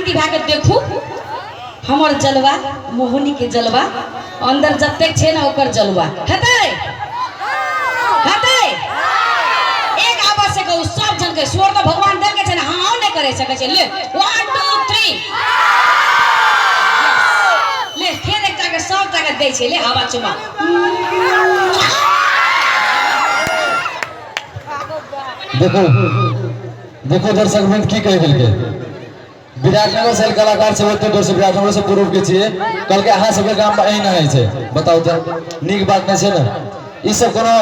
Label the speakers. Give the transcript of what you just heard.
Speaker 1: शान्ति भए के देखू हमर जलवा, मोहनी के जलवा, अंदर जतेक छै ने ओकर जलवा हेतै हेतै। एक आवाज से कहू सब जन के, स्वर तो भगवान देल के छै ने, हाँ नहीं करे सकै छै। ले 1 2 3 ले फेर एकटा के सब टा के दै छै। ले हवा चुमा।
Speaker 2: देखो देखो दर्शक वृंद की कहि देलकै। विराटनगर से कलाकार सब ओते दूर से विराटनगर से पूर्व के छियै, कहलकै अहाँ सबके गाम में एहिना होइ छै। बताउ तऽ नीक बात नहि छै ने ई सब कोनो।